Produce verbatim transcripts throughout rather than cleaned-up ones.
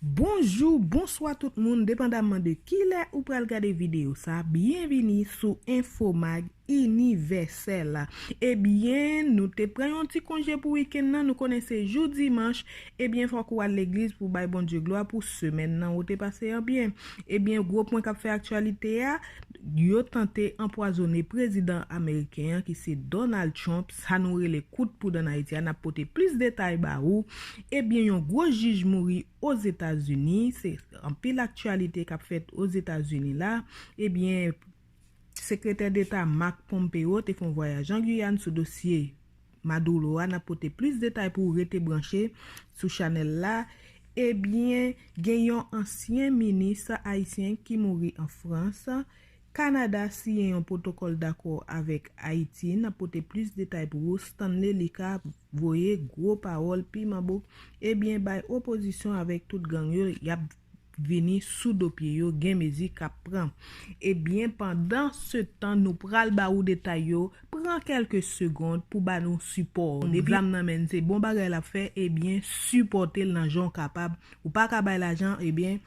Bonjou, bonswa tout moun, depandamman de kilè ou pral gade videyo sa, byenvini sou Infomag Inivèsèl. Ebyen, nou te pran yon ti konje pou wikenn nan, nou konnen se jou dimanch, ebyen, fòk ou al legliz pou bay Bondye glwa pou semèn nan ou te pase an byen. Ebyen, gwo pwen k ap fè aktyalite a, yo tante anpwazonnen prezidan ameriken an ki se Donald Trump, sa nou rele kout poud ann Ayiti a, n ap pote plis detay ba ou. Ebyen, yon gwo jij mouri Ozetazini, se anpil aktyalite k ap fèt Ozetazini la. Ebyen, sekretè deta Mike Pompeo te fè yon vwayaj an Giyàn sou dosye Maduro a, n ap pote plis detay pou w rete branche sou chanèl la. Ebyen, gen yon ansyen minis ayisyen ki mouri an Frans. Kanada siyen yon pwotokòl dakò avèk Ayiti. N ap pote plis detay pou ou. Stanley Lika voye gwo pawòl piman bouk. Ebyen, bay opozisyon avèk tout gang yo, y ap vini sou do pye yo, gen mezi k ap pran. Ebyen, pandan se tan, nou pral ba ou detay yo. Pran kèlke segond pou ba nou sipò. Depi zam nan men se bon bagay l ap fè, ebyen, sipòte l nan jan w kapab. Ou pa ka bay lajan, ebyen,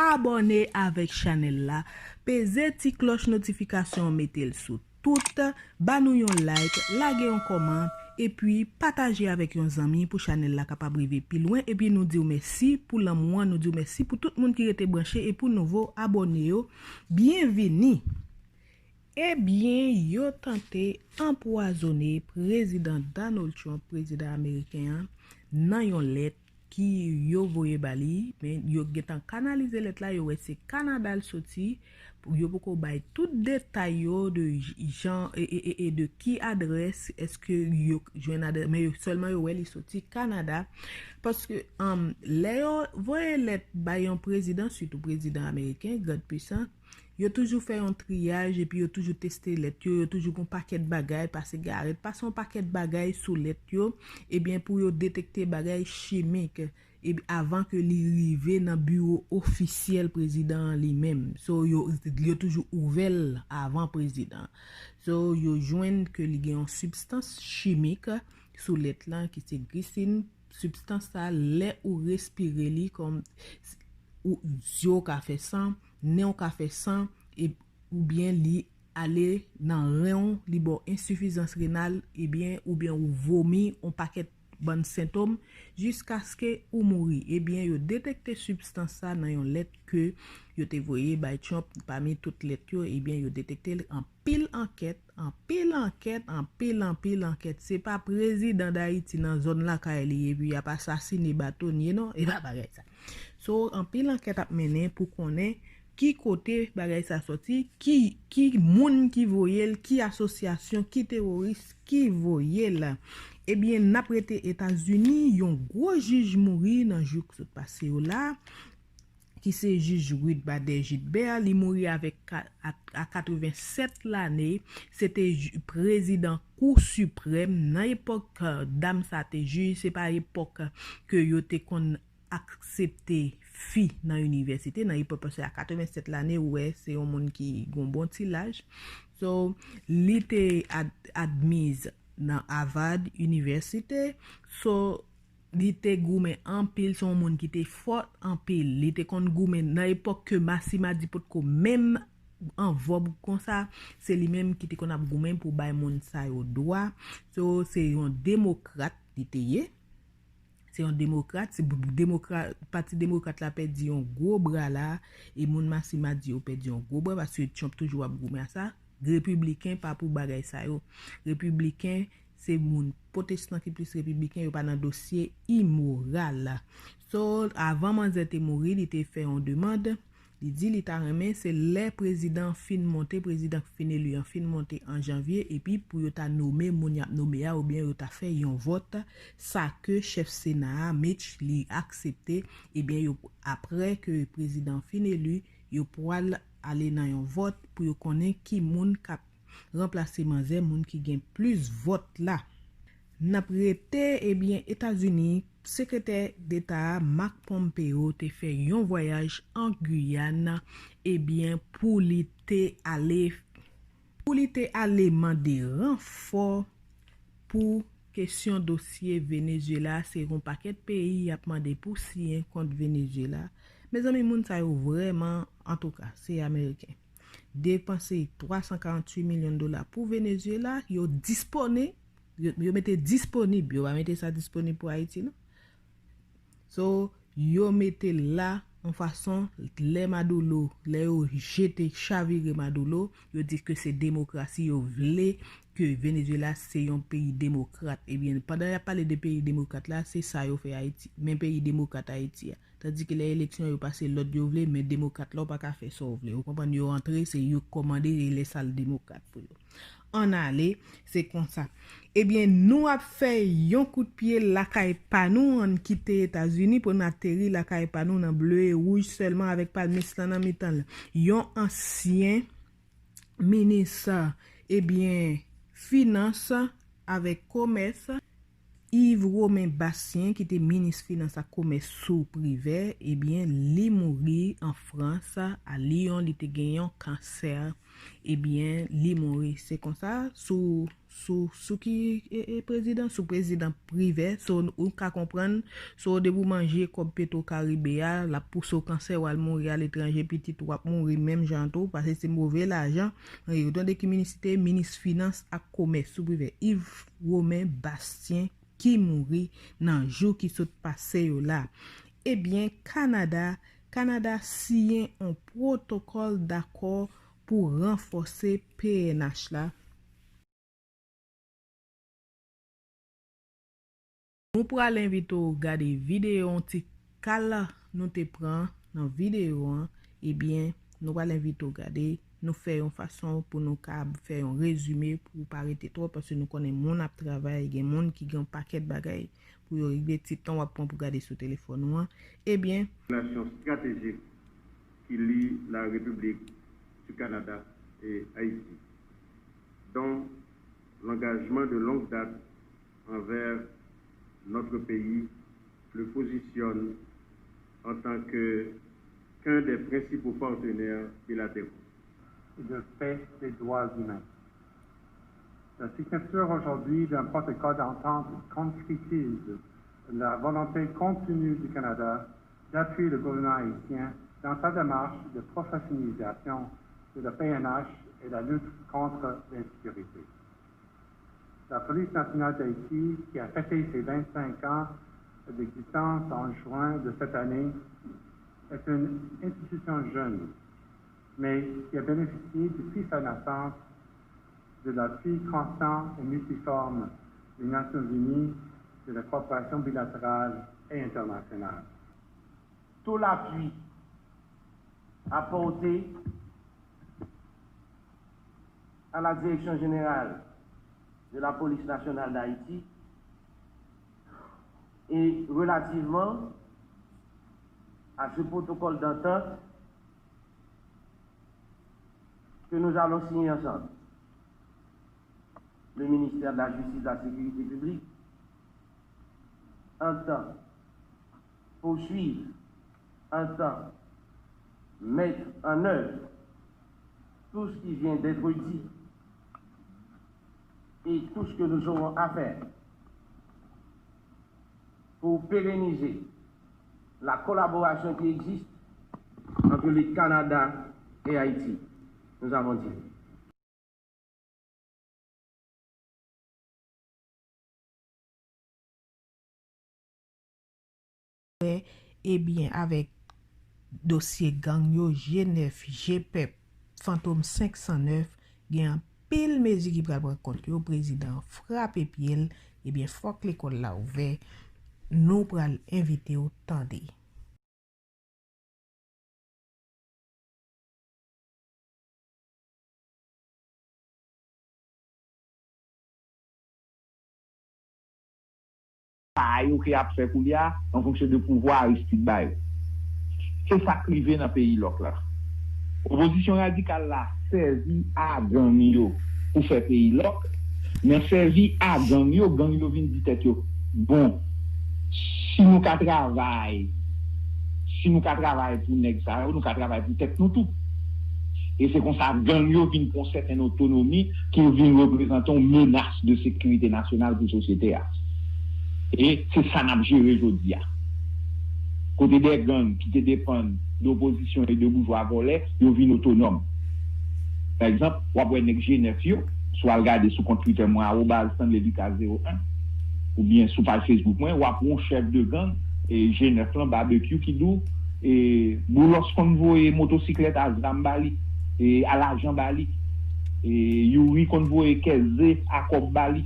abòne avèk chanèl la. Peze ti klòch notifikasyon an, mete l sou tout, ba nou yon like, lage yon kòman, epi pataje avèk yon zanmi pou chanèl la kapab rive pi lwen. Epi nou di w mèsi pou lanmou an, nou di w mèsi pou tout moun ki rete branche e pou nouvo abòne yo, byenvini. Ebyen, yo tante anpwazonnen prezidan Donald Trump, prezidan ameriken an, nan yon lèt ki yo voye ba li, men yo gentan kanalize lèt la, yo wè se Kanada l soti, yo poko bay tout detay yo de j- jan e, e, e, e de ki adrès èske yo jwenn adrès, men yo sèlman yo wè li soti Kanada, paske um, lè yo voye lèt bay yon prezidan, sitou prezidan ameriken, grand puissant, yo toujou fè yon triyaj epi yo toujou teste lèt yo, yo toujou gon pakèt bagay, pase garèt, pase yon pakèt bagay sou lèt yo, ebyen pou yo detekte bagay chimik, e avan ke li rive nan biwo ofisyèl prezidan an li menm. So, yo, yo toujou ouvè l avan prezidan. So, yo jwenn ke li gen yon sibstans chimik sou lèt lan ki se glisin. Sibstans sa, lè ou respire li, kòm ou, zye w ka fè san, nen w ka fè san, e, oubyen li ale nan ren w, li ba w ensifizans renal, ebyen, oubyen ou vomi, yon pakèt bann sentòm, jiskaske ou mouri. Ebyen, yo detekte sibstans sa nan yon lèt ke yo te voye bay Trump. Pami tout lèt yo, ebyen, yo detekte l. Anpil ankèt, anpil ankèt, anpil, anpil ankèt. Se pa prezidan Dayiti nan zòn lakay li, epi y ap asasine batonye, non. E pa bagay sa. So, anpil ankèt ap mennen pou konnen ki kote bagay sa soti, ki, ki moun ki voye l, ki asosyasyon, ki teworis ki voye l. Ebyen, n ap rete Etazini, yon gwo jij mouri nan jou k sot pase yo la, ki se jij Ruth Bader Gilbert. Li mouri avèk ka- a, a katrevennsèt lane. Se te jij- prezidan Kou Siprèm. Nan epòk, eh, dam sa te jij, se pa epòk ke yo te konn aksepte fi nan inivèsite. Nan epòk, paske a katrevennsèt lane, ou wè, se yon moun ki gon bon ti laj. So, li te ad- admiz nan Harvard University. So, li te goumen anpil, se yon moun ki te fò anpil. Li te konn goumen nan epòk ke Massima di potko menm an vòb konsa, se li menm ki te konn ap goumen pou bay moun sa yo dwa. So, se yon demokrat li te ye. Se yon demokrat, se demokrat, pati demokrat la pèdi yon gwo bra la, e moun Massima di yo pèdi yon gwo bra, paske Trump toujou ap goumen a sa. Repibliken pa pou bagay sa yo. Repibliken, se moun pwotestan ki plis repibliken, yo pa nan dosye imoral. So, avan manzè te mouri, li te fè yon demann. Li di li ta renmen se lè prezidan an fin monte, prezidan k fin eli an fin monte an janvye, epi pou yo ta nome moun y ap nome a, oubyen yo ta fè yon vòt, sa ke chèf Sena a, Mitch, li aksepte, ebyen, yo, apre ke prezidan an fin eli, yo pral ale nan yon vòt pou yo konnen ki moun k ap ranplase manzè, moun ki gen plis vòt la. N ap rete, ebyen, Etazini, Sekretè Deta a, Mike Pompeo, te fè yon vwayaj an Giyàn, ebyen, pou li te ale, pou li te ale mande ranfò pou Kesyon dosye Venezuela, se yon pakèt peyi y ap mande pou siyen kont Venezuela. Mezanmi, moun sa yo vrèman, antouka, se ameriken. Depanse twa san karanntuit milyon dola pou Venezuela, yo dispone, yo, yo mete disponib, yo pa mete sa disponib pou Ayiti, non. So, yo mete l la yon fason, lè Maduro, lè yo jete, chavire Maduro, yo di ke se demokrasi, yo vle ke Venezuela se yon peyi demokrat. Ebyen, pandan y ap pale de peyi demokrat la, se sa yo fè Ayiti. Men peyi demokrat Ayiti a. Tandike lè eleksyon yo pase lòd yo vle, men demokrat la w pa ka fè sa w vle. Ou konprann, yo antre, se yo k kòmande e lè sa l demokrat pou yo. Ann ale, se konsa. Ebyen, nou ap fè yon kout pye lakay pa nou, ann kite Etazini pou n ateri lakay pa nou nan ble e wouj sèlman avèk palmis lan nan mitan l. Yon ansyen minis, ebyen, finans avèk komès, Yves Romain Bastien, ki te minis finans ak komès sou Privè, ebyen, li mouri an Frans, a Lyon, li te gen yon kansè. Ebyen, li mouri. Se konsa, sou, sou, sou ki, e, e, prezidan? Sou prezidan Privè. So, ou ka konprann, so, depi w manje kòb Petro Caribe a, l ap pouse w kansè, w al mouri aletranje, pitit ou ap mouri menm jan tou, paske se move lajan. Ann, ou tande ki minis li te ye? Minis finans ak komès sou Privè, Yves Romain Bastien, ki mouri nan jou ki sot pase yo la. Ebyen, Kanada, Kanada siyen yon pwotokòl dakò pou ranfòse P N H la. Nou pral envite w gade videyo, yon ti kal nou te pran nan videyo an. Ebyen, nou pral envite w gade. Nou fè yon fason pou nou ka fè yon rezime pou w pa rete twòp, paske nou konnen moun ap travay, gen moun ki gen yon pakèt bagay pou yo regle, ti tan w ap pran pou gade sou telefòn ou an. Ebyen, relasyon stratejik ki li la République du Canada et Haïti, dont l'engagement de longue date envers notre pays le positionne en tant que qu'un des principaux partenaires bilatéraux. Et de paix et droits humains. La signature aujourd'hui d'un protocole d'entente concrétise la volonté continue du Canada d'appuyer le gouvernement haïtien dans sa démarche de professionnalisation de la P N H et la lutte contre l'insécurité. La Police nationale d'Haïti, qui a fêté ses vingt-cinq ans d'existence en juin de cette année, est une institution jeune, mais qui a bénéficié depuis sa naissance de l'appui constant et multiforme des Nations Unies, de la coopération bilatérale et internationale. Tout l'appui apporté à la Direction générale de la Police nationale d'Haïti et relativement à ce protocole d'entente que nous allons signer ensemble. Le ministère de la Justice et de la Sécurité publique entend poursuivre, entend mettre en œuvre tout ce qui vient d'être dit et tout ce que nous aurons à faire pour pérenniser la collaboration qui existe entre le Canada et Haïti. Nous avons dit. Ebyen, avèk dosye gang yo, G nèf, G pèp, Fantom senk san nèf, gen anpil mezi ki pral pran kont yo, prezidan an frape pye l, ebyen, fòk lekòl la ouvè, nou pral envite w tande. Sa yo ke y ap fè koulye a, an fonksyon de pouvwa Aristide ba yo. Se sa k rive nan peyi lòk la. Opozisyon radikal la sèvi a gang yo pou fè peyi lòk, men sèvi a gang yo, gang yo vin di tèt yo, bon, si nou ka travay, si nou ka travay pou nèg sa yo, nou ka travay pou tèt nou tou. E se konsa gang yo vin pran sèten otonomi ki vin reprezante yon menas de sekirite nasyonal pou sosyete a. E se sa n ap jere jodi a. Kote de gang ki te depann de opozisyon e de boujwa vòlè, yo vin otonòm. Pa egzanp, w ap wè nèg G nèf yo, si w al gade sou kont Twitter mwen, arobaz Stanley Lucas zewo en, oubyen sou paj Facebook mwen, w ap wè yon chèf de gang, e, G nèf lan, Barbecue, ki di w, e, Boulos konn voye motosiklèt a zam ba li, e, a lajan ba li. E, Youri konn voye kèze a kòb ba li.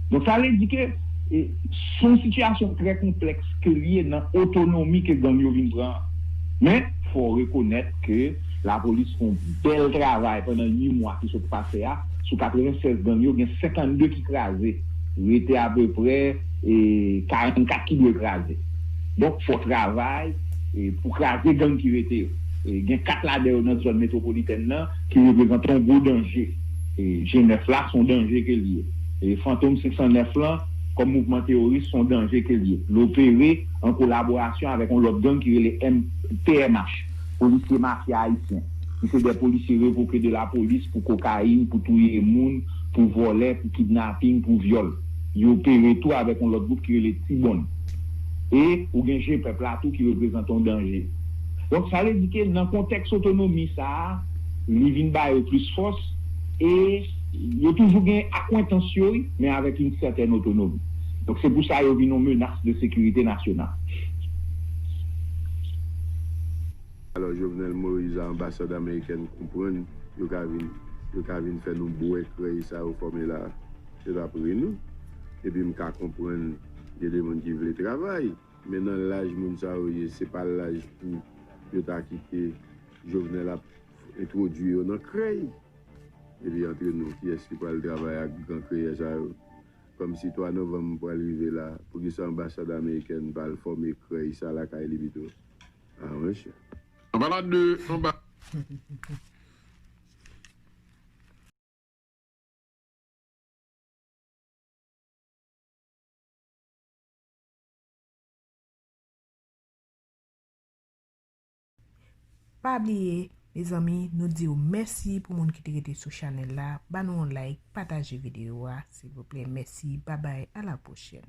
Donk, sa vle di ke, e, se yon sitiyasyon trè konplèks ke l ye nan otonomi ke gang yo vin pran an. Men, fò w rekonèt ke lapolis fè yon bèl travay pandan uit mwa ki sot pase a. Sou katrevennsèz gang yo, gen senkannde ki kraze. Rete apeprè, e, karannkat ki dwe kraze. Donk, fò w travay, e, pou kraze gang ki rete yo. E, gen kat ladan yo nan zòn metwopolitèn nan ki reprezante yon gwo danje. E, G nèf la, se yon danje ke l ye. E, Fantom senk san nèf lan, kòm mouvman teworis, se yon danje ke l ye. L opere an kolaborasyon avèk yon lòt gang ki rele M-, P M H, Polisye Mafya Ayisyen. Ki se de polisye revoke de lapolis pou kokayin, pou touye moun, pou vòlè, pou kidnaping, pou vyòl. Yo opere tou avèk yon lòt gwoup ki rele Tibòn. E ou gen G pèp la tou ki reprezante yon danje. Donk, sa vle di ke nan kontèks otonomi sa a, li vin ba yo plis fòs e yo toujou gen akwentans yo, wi, men avèk yon sètèn otonomi. Donk, se pou sa yo vin yon menas de sekirite nasyonal. Alò, Jovenel Moïse a anbasad amerikèn konprann yo ka vin, yo ka vin fè nou bwè krèy sa yo fòme la, se t ap ri nou. Epi m ka konprann gen de moun ki vle travay, men nan laj moun sa yo ye, se pa laj pou yo ta kite Jovenel ap entwodui yo nan krèy. Epi antre nou, kiyès ki pral travay ak gran kreyè sa yo? Kòmsi twa novanm pral rive la, poukisa anbasad amerikèn pa al fòme krèy sa lakay li pito? Ah, monchè. Anba la de, anba. Pa bliye, mezanmi, nou di w mèsi pou moun ki te rete sou chanèl la. Ba nou yon like, pataje videyo a, silvouplè. Mèsi, babay, a la pwochèn.